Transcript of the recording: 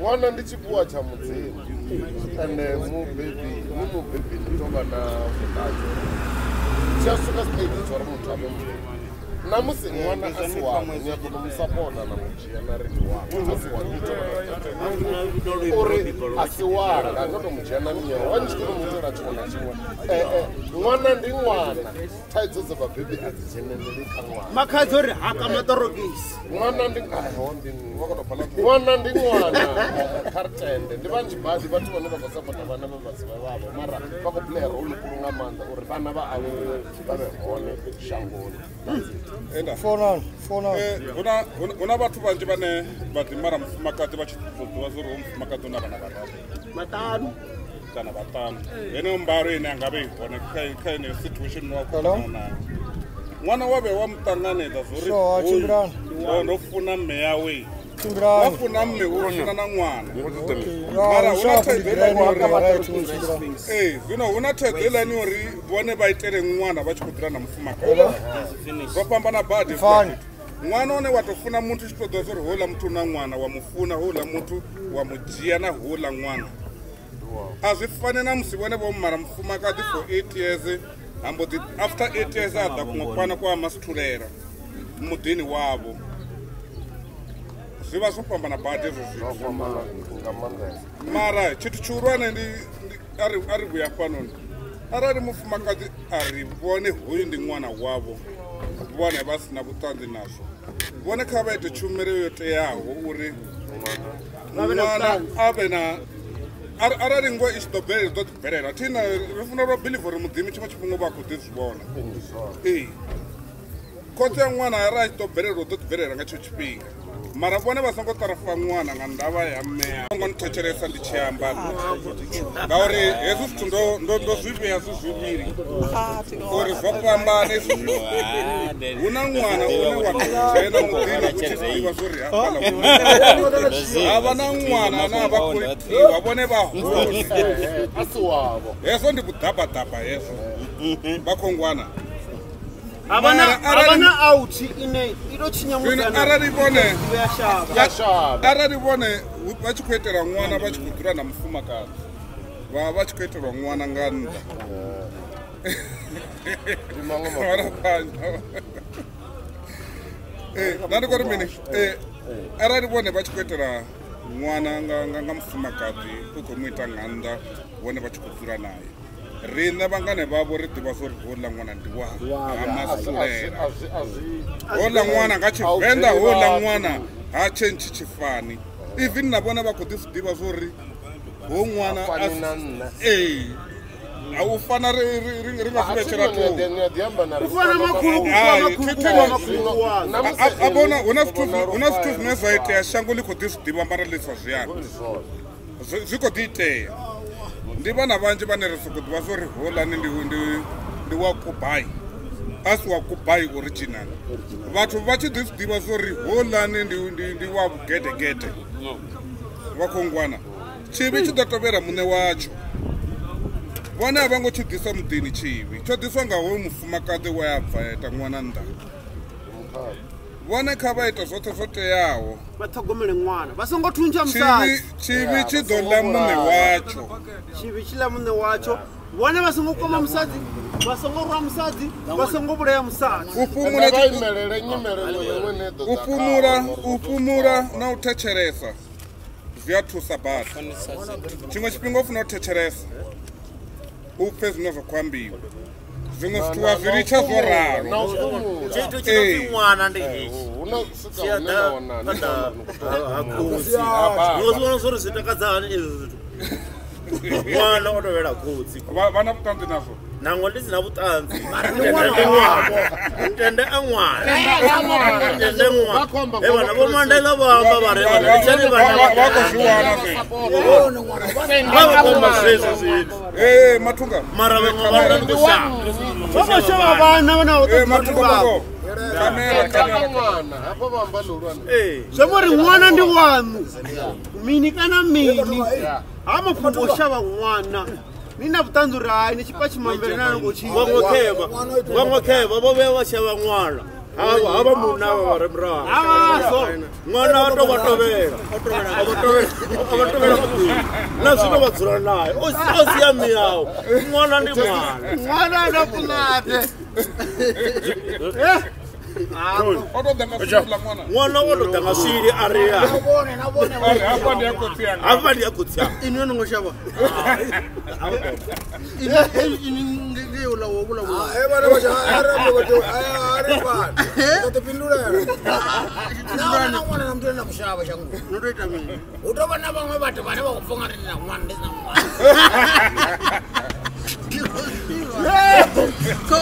Ṅwana ndi tshifhiwa tsha mudzimu ende mubebi ni mubebi ndi tou vha na vhuṱanzi tshi a swika stage tsha uri muthu a vhe mubebi na musi ṅwana a si wawe ni a kona u mu sapota na mu dzhia na ri ndi wawe a si wawe ni tou vha na uri a si wanga no to mu dzhia na miyawe wa ni tshi khou mu itela tshiṅwe na tshiṅwe. Ṅwana ndi ṅwana, thaidzo dza vhabebi a dzi dzheneleli kha ṅwana. Makhadzi uri haka maṱorokisi. Ṅwana ndi ṅwana ndi ṅwana kha ri tende ndi vhanzhi badi vhathu vhane vha khou sapota vhana vha vhasi vhavho mara vha khou playa role khulu nga maanḓa uri vhana vha aluwe vha vhe hone shangoni. Hu na vhathu vhanzhi vhane vha ḓi mara mufumakadzi vha tshi ḓo ḓivha uri hoyu mufumakadzi u na vhana vhararu maṱanu kana vhaṱanu. Heneyo mbalo ine anga vha i hone kha yeneyo situation wa khou ṱangana nayo. Ṅwana wa vhe wa muṱanganedza zwo uri ndo funa mme yawe. Wa funa mme u funa na ṅwana. Mara hu na thaidzo uri zwino hu na thaidzo iḽani uri vhone vha itele ṅwana vha tshi khou dzula na mufumakadzi. Zwo fhambana badi. Ṅwana une wa tou funa muthu tshi tou ḓivha uri houḽa muthu na ṅwana wa mufuna, houḽa muthu wa mu dzhia na houḽa ṅwana. A zwi fani na musi vhone vho mara mufumakadzi for 8 years hambo ḓi after 8 years a ḓa kuṅwe kwana kwa masithulela muḓini wavho. Zwi vha zwo fhambana badi hezwo zwithu. Mara tshithu tshihulwane ndi a ri vhuya fhanoni. Arali mufumakadzi a ri vhone hoyu ndi ṅwana wavho, vhone vha si na vhuṱanzi nazwo, vhone kha vha ite tshumelo yo teaho uri ṅwana a vhe na arali ngoho i tshi ḓo bvelela ḓo ḓi bvelela. Thina ri funa ro believe uri mudzimu tshiṅwe tshifhinga vha khou ḓi zwi vhona. Ee, khotsi ya ṅwana arali a tshi ḓo bvelela u ḓo ḓi bvelela nga tshetsho tshifhinga. Mara vhone vha songo ṱarafa ṅwana nga ndavha ya mme. Ngo nthetshelesa ndi tshi amba ngauri hezwi zwithu ndo zwi vhea zwi zwivhili uri zwo fhambana hezwi zwithu. Hu na ṅwana une wa dzhena muḓini u tshi ḓivha zwo ri hafhaḽa ha vha na ṅwana ane a vha khou itiwa vhone vha hone a si wavho. Hezwo ndi vhuḓabaḓaba hezwo vha khou ngwana. Havha na out ine i ḓo tshinya mudzana. Arali vhone arali vhone vha tshi khou itela ṅwana vha tshi khou dzula na mufumakadzi vha tshi khou itelwa ṅwana nga nnḓa. Nṋe ndi khou ri mini arali vhone vha tshi khou itela ṅwana nga mufumakadzi u khou mu ita nga nnḓa vhone vha tshi khou dzula naye. Riṋe vhangane vhavho ri ḓivha uri houḽa ṅwana ndi wa ha Masulela. Houḽa ṅwana nga Tshivenḓa houḽa ṅwana ha tshentshi tshifani. Even na vhone vha khou ḓi zwi ḓivha uri ho ṅwana a u fana ri nga zwi vhetshela thungo. U fana makhulu a vhona hu na zwithu zwine zwa itea shango ḽi khou ḓi zwi ḓivha mara ḽi sa zwi ambi. Zwi khou ḓi itea. Ndi vhana vhanzhi vhane ri sokou ḓivha uri houḽani ndi wa Kubai a si wa Kubai original. Vhathu vha tshi ḓi zwi ḓivha uri houḽani ndi wa vhugedegede vha khou ngwana. Tshivhi tshi ḓo tovhela muṋe watsho. Vhone a vha ngo tshi ḓisa muḓini tshivhi tsho ḓiswa nga hoyu mufumakadzi we a bva ita ṅwana nnḓa. Vhone kha vha ite zwoṱhe zwo teaho vha ṱhogomele ṅwana vha songo thuntsha musadzi. Tshivhi tshi ḓo ḽa muṋe watsho. Tshivhi tshi ḽa muṋe watsho. Vhone vha songo kwama musadzi, vha songo rwa musadzi, vha songo vhulaya musadzi. U fhumula na u thetshelesa zwi a thusa badi. Tshiṅwe tshifhinga u funa u thetshelesa u pfe zwine zwa khou ambiwa. Zwiṅwe zwithu wa zwi litsha zwo ralo. Tshithu tshi no pfi ṅwana ndi hetshi. Tshi a ḓa ha khotsi. No zwi vhona uri zwi takadza hani ezwo zwithu. Ṅwana o tovhela khotsi. Vha na vhuṱanzi nazwo. Nangwe ndi si na vhuṱanzi. Mara ndi ṅwana. Ntende a ṅwana. Ntende ṅwana. Vhana vho Mandela vho amba vha ri vhana litshani vhana vha khou zwi wana zwezwo. Vha khou amba zwezwo zwithu. Mathunga. Mara vhaṅwe vhana ndi shavha. Vha khou shavha vhana vhana vha ṱoḓa vhathu. Zwi amba uri ṅwana ndi waṋu. Mini kana mini. Ha mafhungo o shavha ṅwana. Ni na vhuṱanzi uri hai ni tshipatshi mambele na ngo tshi. Vhaṅwe khevha vho vhuya vha shavha ṅwana. Hava munna vha re murahu. Ṅwana o to vha tovhela. A vha tovhela na zwino vha dzula naye. O sia miyawe. Ṅwana ndi ṅwana. Ṅwana na punate. Ṅwana o to ḓa nga swili a ri ya. Hafha ndi ya khotsi yanga. Hafha ndi ya khotsi yanga. Inwi no ngo shavha. Inwi nge ula wo vhula vhula. Eh bana ba ara ba to ara ba. To pindulela. Na na ṅwana na muthu na mushava shango. No to ita mini? Hu to vha na vhaṅwe vhathu vhane vha khou pfa nga ndi na ṅwana ndi si na ṅwana. Ko